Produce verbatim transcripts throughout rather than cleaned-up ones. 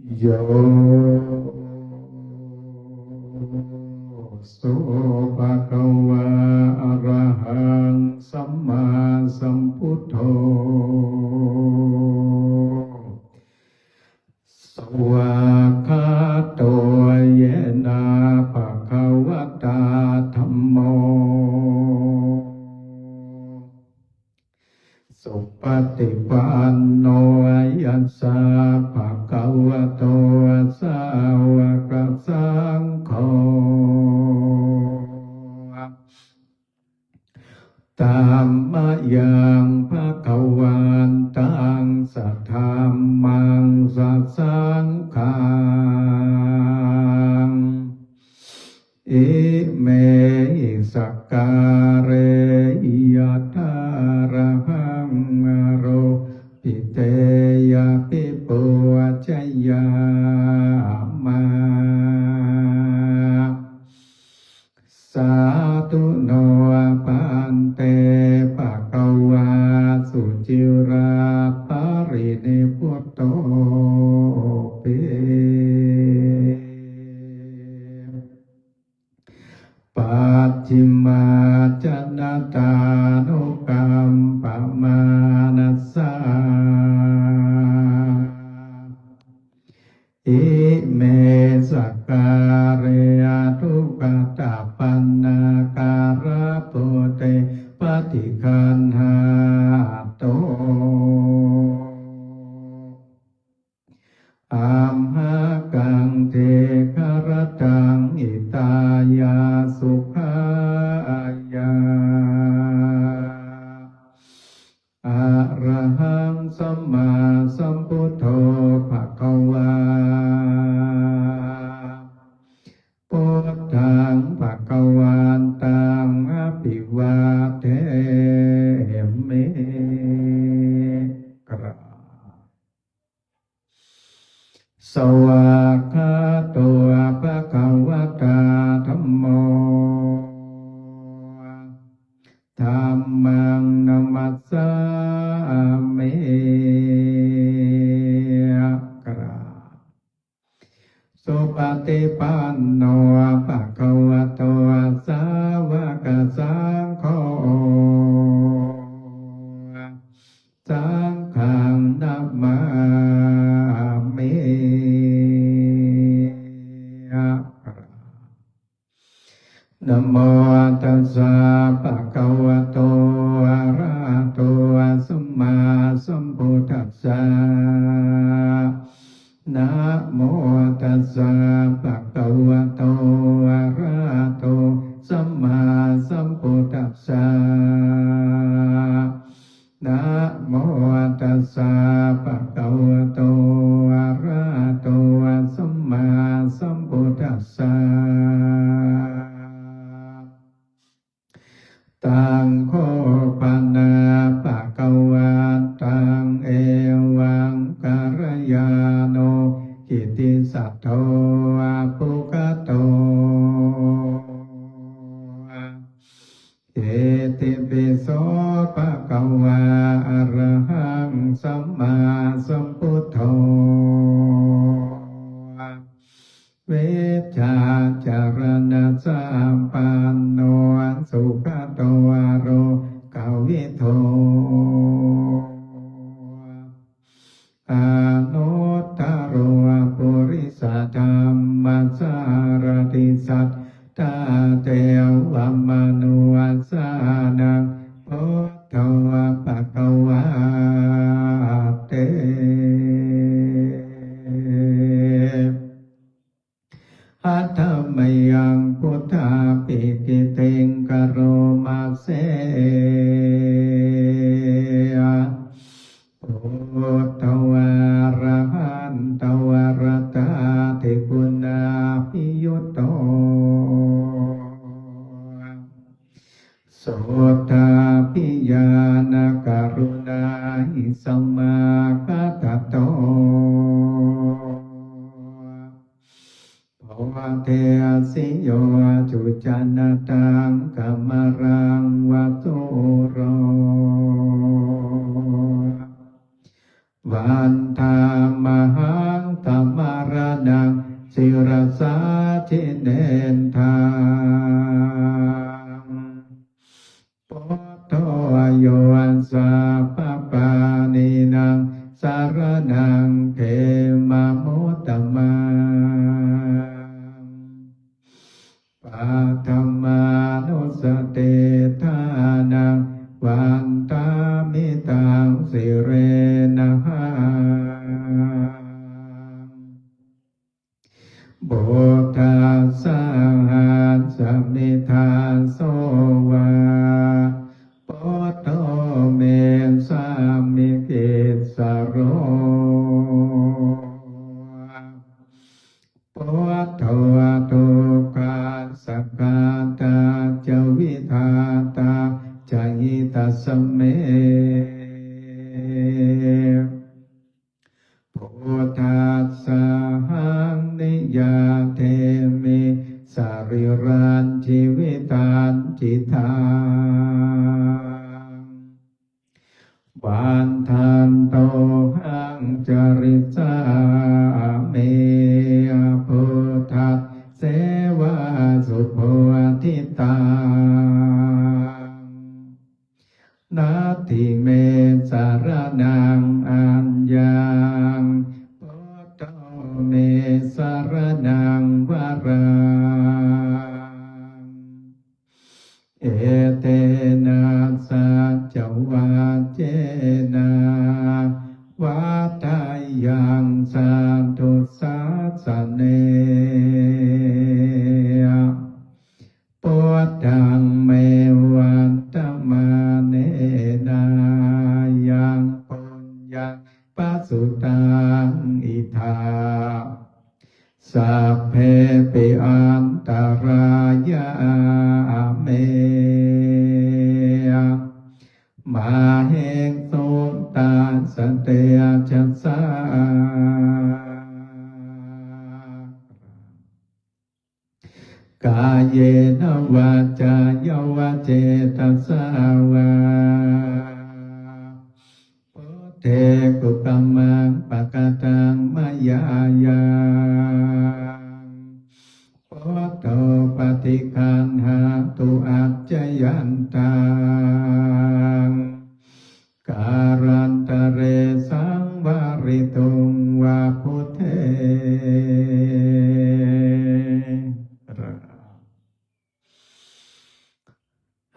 Yo so bhagavā arahaṃ sammāsambuddho, svākkhāto yena bhagavatā dhammo, supaṭipanno yassa bhagavato sāvakasaṅgho, tammayaṃ bhagavantaṃ sadhammaṃ sasaṅghaṃ, imehi sakkārehi yathārahaṃ āropitehi abhipūjayāma. Sādhu no bhante bhagavā suciraparinibbutopi. Pacchimājanatānukampamānasā, ime sakkāre anukathapannā karabhūte paṭiggaṇhātu. Amhākaṃ dīgharattaṃ hitāya sukhāya. Arahaṃ sammāsambuddho bhagavā. Buddhaṃ bhagavantaṃ abhivādemi. กราบ Svākkhāto bhagavatā dhammo, dhammaṃ namassāmi. กราบ Supaṭipanno bhagavato sāvakasaṅgho, saṅghaṃ namāmi. Namo tassa bhagavato arahato sammāsambuddhassa. Namo tassa bhagavato arahato sammāsambuddhassa. Namo tassa bhagavato arahato sammāsambuddhassa. Taṃ kho pana bhagavantaṃ evaṃ kalyāṇo kittisaddo abhuggato. Itipi so bhagavā arahaṃ sammāsambuddho, vijjācaraṇasampanno sugato lokavidū, anuttaro purisadammasārathi satthā devamanussānaṃ buddho bhagavāti. Handa mayaṃ buddhapāṭigitiṃ karoma se. Buddho arahanto varadatiguṇābhiyutto, sotthābhiñāṇakaruṇāhi samāgatatto, bodhesi yo jucca nataṃ kamalaṃva sūro, vandāmahaṃ tama sācīnendaṃ. Buddho yo sabbapāṇīnaṃ saraṇaṃ khemamuttamaṃ. Paṭhamānussatiṭṭhānaṃ vandāmi taṃ sirenahaṃ. Buddhassāhasmi dāso va, buddho me sāmikissaro. Buddho dukkhassa ghātā ca vidhātā ca hitassa me. Buddhassahaṃ niyyādemi sarīrañjīvitañcidaṃ. Vandantohaṃ carissāmi buddhasseva subodhitaṃ. Natthi me saraṇaṃ aññaṃ, buddho me saraṇaṃ varaṃ. Etena saccavajjena vaḍḍheyyaṃ satthu sāsane. Buddhaṃ me vandamānena yaṃ puññaṃ pasutaṃ idha, sabbepi antarāyā me māhesuṃ tassa tejasā. Kāyena vācāya va cetasā vā, buddhe kukammaṃ pakataṃ mayā yaṃ, buddho paṭiggaṇhatu accayantaṃ, kālantare saṃvarituṃ va buddhe.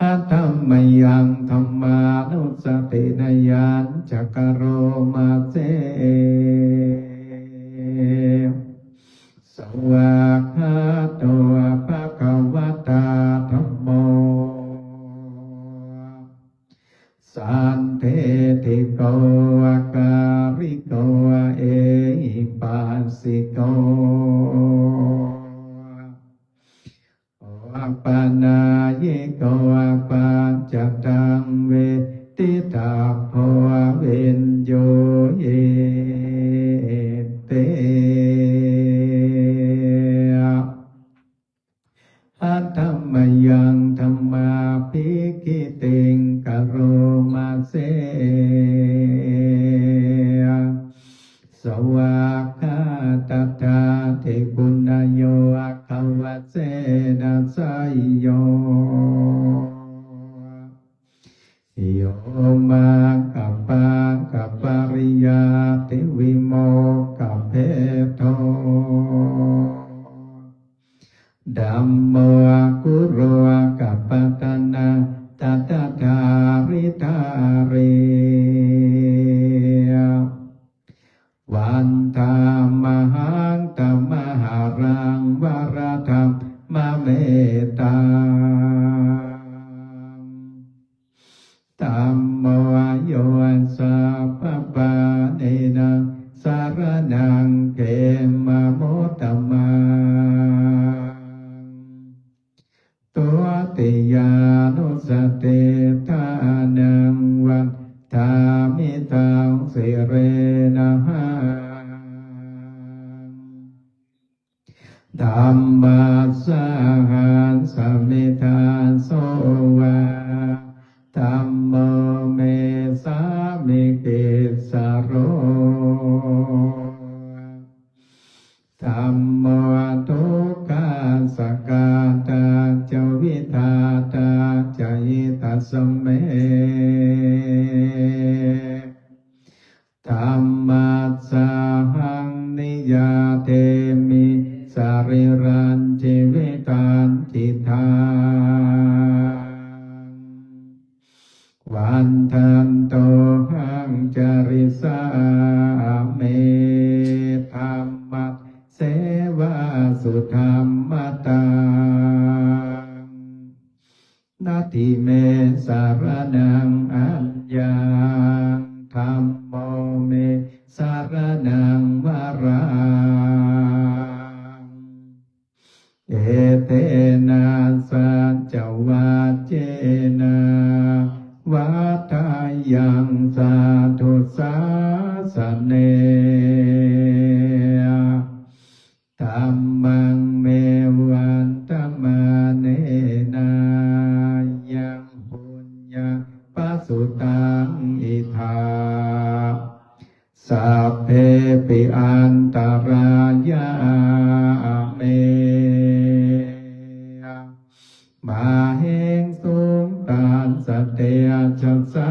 Handa mayaṃ dhammānussatinayañca karoma se. Svākkhāto bhagavatā dhammo, sandiṭṭhiko akāliko ehipassiko, opanayiko paccattaṃ veditabbo viññūhīti. Handa mayaṃ dhammābhigītiṃ karoma se. Svākkhātatādiguṇayogavasena seyyo, yo maggapākapariyattivimokkhabhedo, dhammo kulokapatanā tathadhāridhārī, vandāmahaṃ tamaharaṃ varadhammametaṃ. Dhammo yo sabbapāṇīnaṃ saraṇaṃ khemamuttamaṃ. Dutiyānussatiṭṭhānaṃ vandāmi taṃ sirenahaṃ. Dhammassāhasmi dāso va, dhammo me sāmikissaro. Dhammo dhammassa ahaṃ niyyādemi sarīrañjīvitañcidaṃ. Vandantohaṃ carissāmi dhammasseva sudhammataṃ. Natthi me saraṇaṃ aññaṃ, dhammo me saraṇaṃ varaṃ. Etena saccavajjena vaḍḍheyyaṃ satthu sāsane. Dhammaṃ me vandamānena yaṃ puññaṃ pasutaṃ idha, sabbepi antarāyā me māhesuṃ tassa tejasā.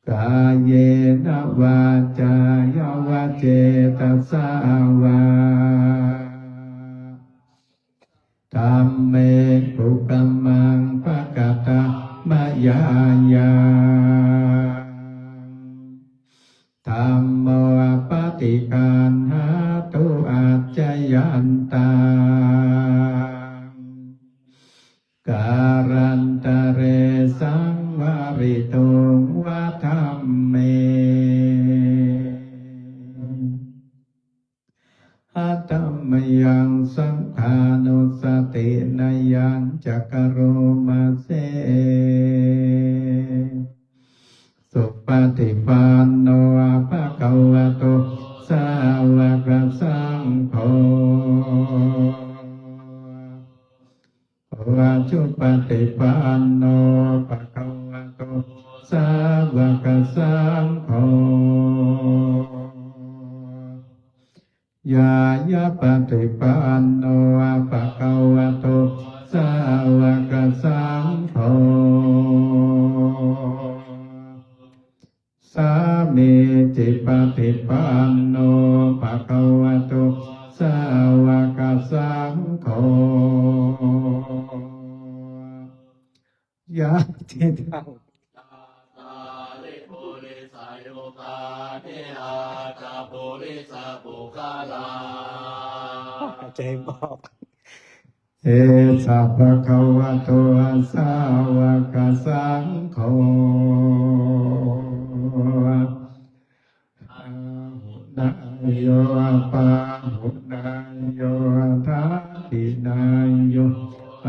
Kāyena vācāya va cetasā vā, dhamme kukammaṃ pakataṃ mayā yaṃ, dhammo paṭiggaṇhatu accayantaṃ, kālantare saṃvarituṃ va dhamme. Handa mayaṃ saṅghānussatinayañca karoma se. Supaṭipanno bhagavato sāvakasaṅgho, ujupaṭipanno bhagavato sāvakasaṅgho, ñāyapaṭipanno bhagavato sāvakasaṅgho, sāmīcipaṭipanno bhagavato sāvakasaṅgho, yadidaṃ cattāri purisayugāni aṭṭha purisapuggalā, ใจบอก esa bhagavato sāvakasaṅgho, āhuneyyo pāhuneyyo dakkhiṇeyyo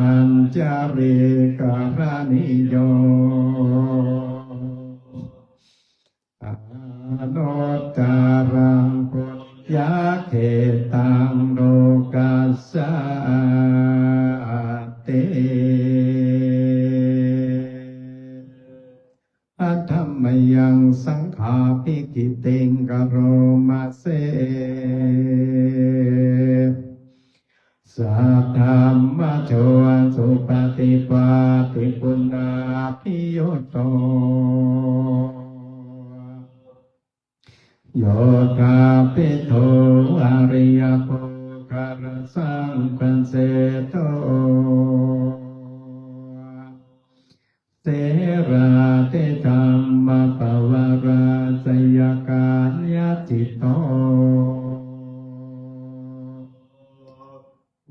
añjalikaraṇīyo, anuttaraṃ puññakkhettaṃ lokassāti. Handa mayaṃ saṅghābhigītiṃ karoma se. Saddhammajo supaṭipattiguṇābhiyutto, yoṭṭhabbidho ariyapuggalasaṅghaseṭṭho, sīlādidhammapavarāsayakāyacitto,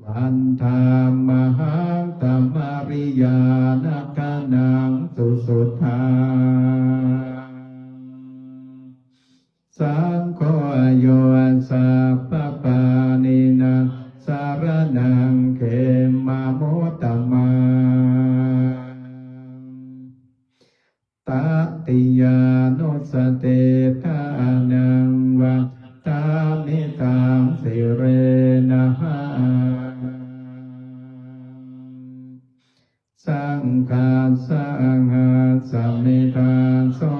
vandāmahaṃ tamariyāna gaṇaṃ susuddhaṃ. Saṅgho yo sabbapāṇīnaṃ saraṇaṃ khemamuttamaṃ, tatiyānussatiṭṭhānaṃ vandāmi taṃ sirenahaṃ. Saṅghassāhasmi dāso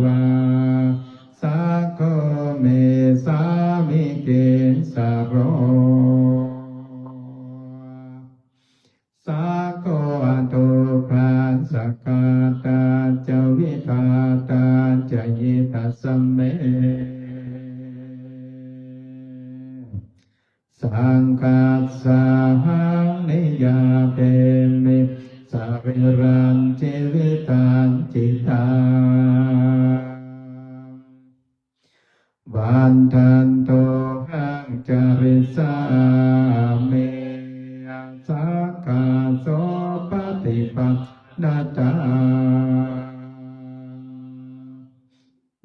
va, saṅgho me sāmikissaro, Sakko dukkhassa ghātā ca vidhātā ca hitassa me. Saṅghassāhaṃ niyyādemi sarīrañjīvitañcidaṃ. Vandantohaṃ carissāmi saṅghassopaṭipannataṃ.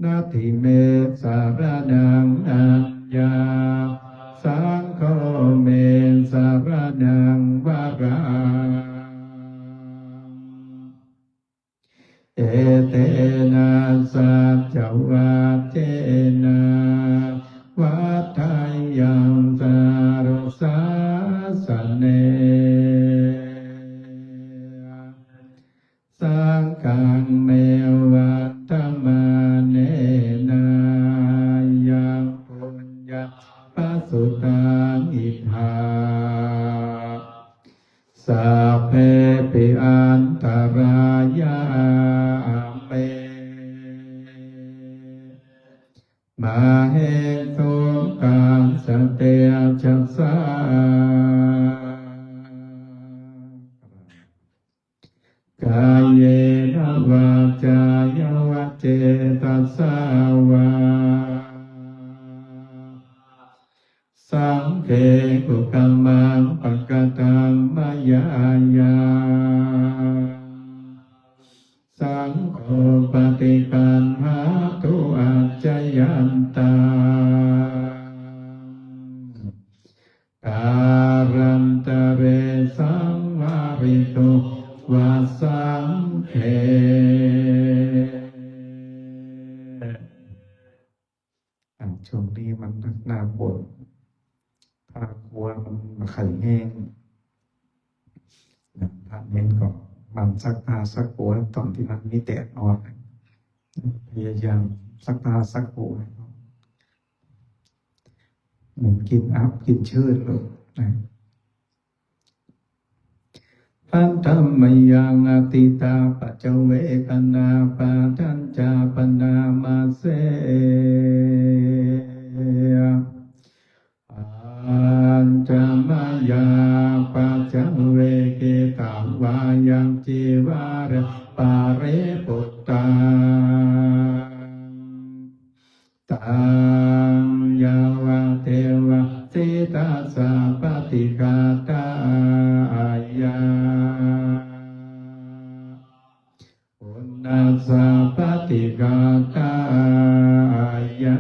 Natthi me saraṇaṃ aññaṃ, saṅgho me saraṇaṃ varaṃ. Etena saccavajjena vaḍḍheyyaṃ satthu sāsane. Saṅghaṃ me vandamānena yaṃ puññaṃ pasutaṃ idha, sabbepi antarāyā me māhesuṃ tassa tejasā. Kāyena vācāya va cetasā vā, saṅghe kukammaṃ pakataṃ mayā yaṃ, saṅgho paṭiggaṇhatu accayantaṃ, kālantare saṃvarituṃ va saṅghe. อ่ะ ช่วงนี้มันหน้าฝน ผ้าครัวมันบ่ค่อยแห้งนะ พระเณรก็หมั่นซักผ้าซักหัว ตอนที่มันมีแดดออก พยายามซักผ้าซักหัว มันกินอับกินชื้นลูกนะ Handa mayaṃ atītā paccavekkhaṇā pāṭhañca bhaṇāma se. Handa mayā paccavekkhitvā yaṃ cīvaraṃ paribhuttaṃ, taṃ yāvadeva sītassa paṭighātāya, uṇhassa paṭighātāya,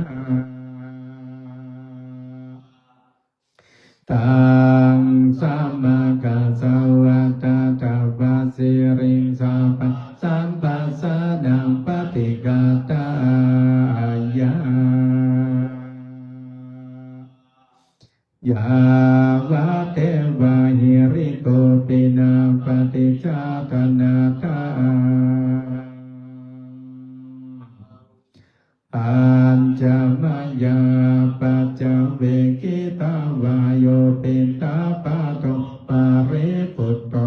taṃ samaggassa vā tattha bāsiriṃ sabbaṃ samphassānaṃ paṭighātāya, yāvadeva hirikopinapaṭicchādanatthaṃ. Handa mayā paccavekkhitvā yo piṇḍapāto paribhutto,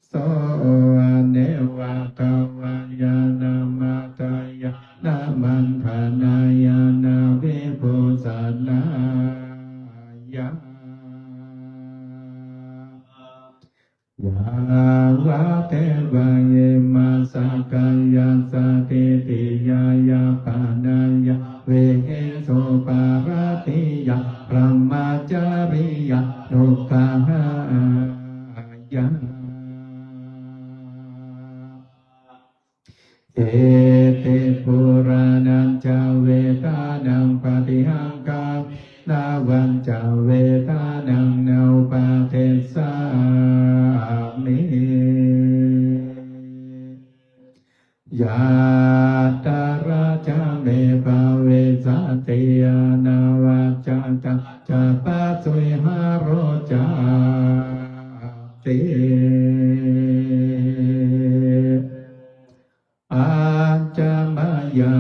so neva davāya na madāya na maṇḍanāya na vibhūsanāya, yāvadeva imassa kāyassa ṭhitiyā yāpanāya vihiṃsūparatiyā brahmacariyānuggahāya. Iti purāṇañca vedanaṃ paṭihaṅkhāmi navañca vedanaṃ na uppādessāmi, yātrā ca me bhavissati anavajjatā ca pāsuvihāro cāti. Handa mayā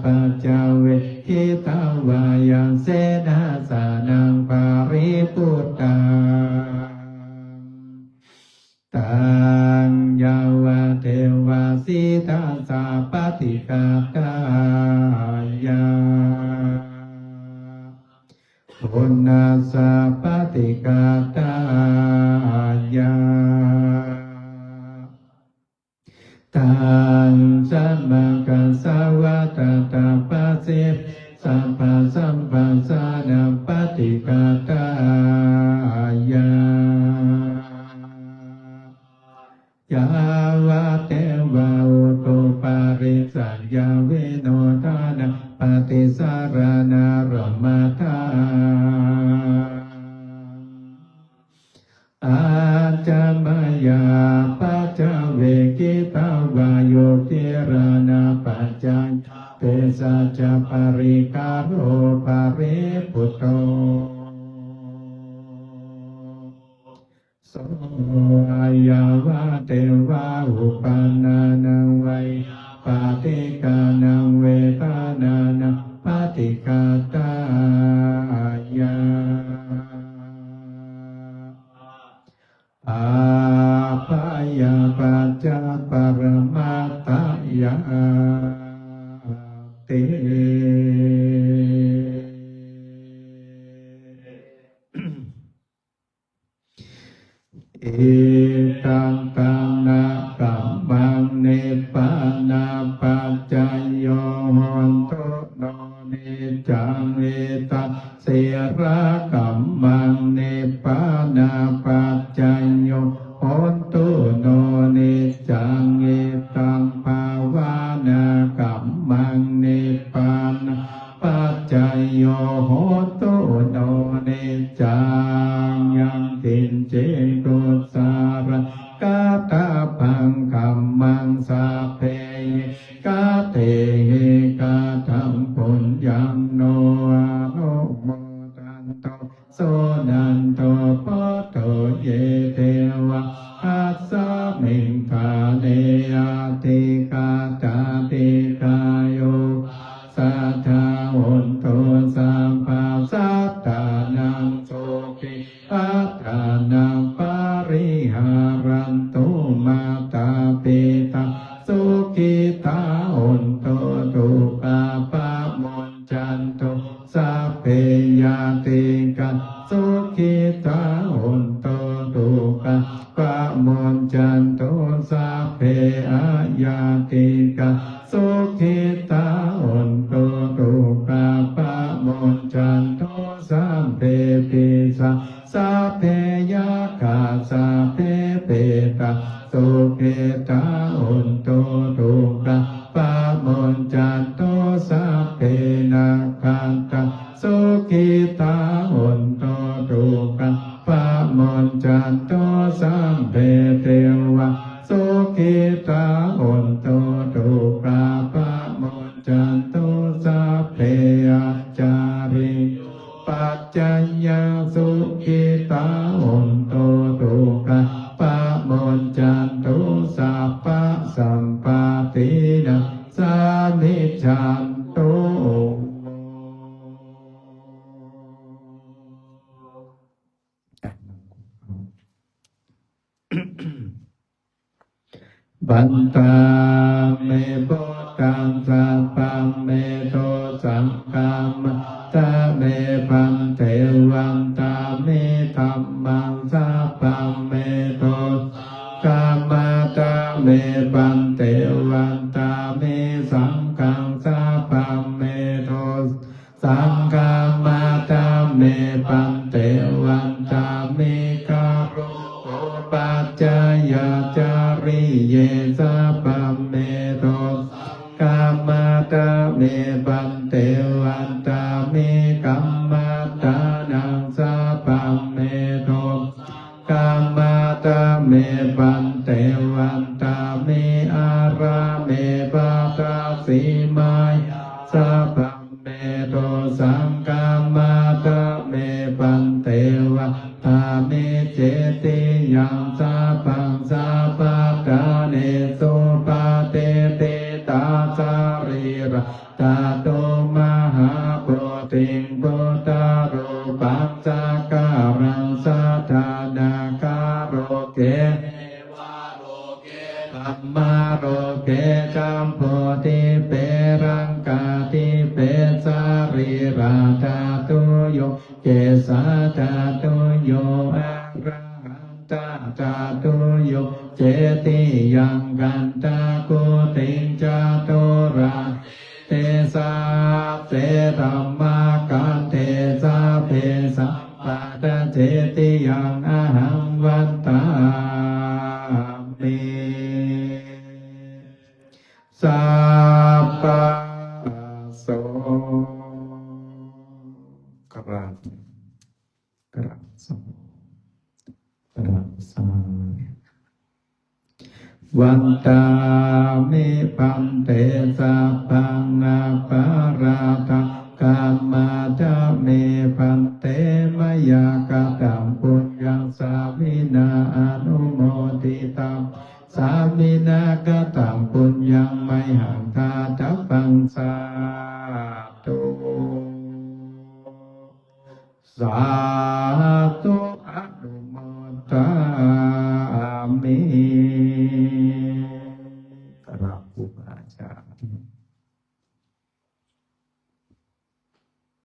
paccavekkhitvā yaṃ senāsanaṃ paribhuttaṃ, taṃ yāvadeva sītassa paṭighātāya, uṇhassa paṭighātāya, tasmā katvāna tassa paṭighātāya, yāvadeva utuparissayavinodanapaṭisaraṇalamādaṃ aññamāya paccavekkhitavā yo gilānapaccayabhesajjaparikkhāro paribhutto, so yāvadeva uppannānaṃ veyyābādhikānaṃ vedanānaṃ paṭighātāya, abyāpajjhaparamatāyāti. Idaṃ dānakammaṃ nibbānapaccayo hotu no niccaṃ. Idaṃ sīlakammaṃ nibbānapaccayo hotu no niccaṃ. Idaṃ bhāvanākammaṃ nibbānapaccayo hotu no niccaṃ. Yaṅkiñci kusalakatabbaṃ kammaṃ sabbehi katehi kataṃ puññaṃ no anumodantu suṇantu bhonto ye devā asmiṃ ṭhāne adhigatā dīghāyukā sadā hontu sabbasattānaṃ sukhī attānaṃ pariharantu. Mātā pitā sukhitā hontu dukkhā pamuñcantu sabbe ñātikā sukhitā hontu dukkhā pamuñcantu sabbe aññātikā sukhitā hontu dukkhā pamuñcantu sabbe pisā sabbe yakkhā sabbe petā sukhitā hontu dukkhā pamuñcantu sabbe nakkhattā sukhitā hontu dukkhā pamuñcantu sabbe devā sukhitā hontu dukkhā pamuñcantu sabbe ācariyupajjhāyā sukhitā hontu dukkhā pamuñcantu sabbasampattīnaṃ samijjhantu. Vandāmi buddhaṃ sabbaṃ me dosaṃ khamatha me bhante. Vandāmi dhammaṃ sabbaṃ me dosaṃ khamatha me bhante. Vandāmi saṅghaṃ sabbaṃ me dosaṃ khamatha me bhante. Vandāmi garuṃ upajjhāyācariye sabbaṃ me dosaṃ khamatha me bhante. Vandāmi kammaṭṭhānaṃ sabbaṃ me dosaṃ khamatha me bhante. Vandāmi ārāme baddhasīmāya sabbaṃ me dosaṃ khamatha me bhante. Vandāmi cetiyaṃ sabbaṃ sabbaṭṭhānesu patiṭṭhitā sarīraṃ dhātu mahābodhiṃ buddharūpaṃ sakkāraṃ sadā nākāro ke Brahmalokē jambudīpe laṅkādīpe sareṭṭhadātuyo kesādhātuyo arahattadhātuyo cetiyaṃ gandhakuṭiṃ caturā tesasse dhammakkhandhe sabbe sampadaccetiyaṃ ahaṃ vandāmi. Sabbaso. กราบ กราบ กราบ Vandāmi bhante sabbaṃ aparādhaṃ. Khamatha me bhante mayā kataṃ puññaṃ sāminā anumoditabbaṃ. Sāminā kataṃ puññaṃ mayhaṃ dātabbaṃ. Sādhu. Sādhu anumodāmi.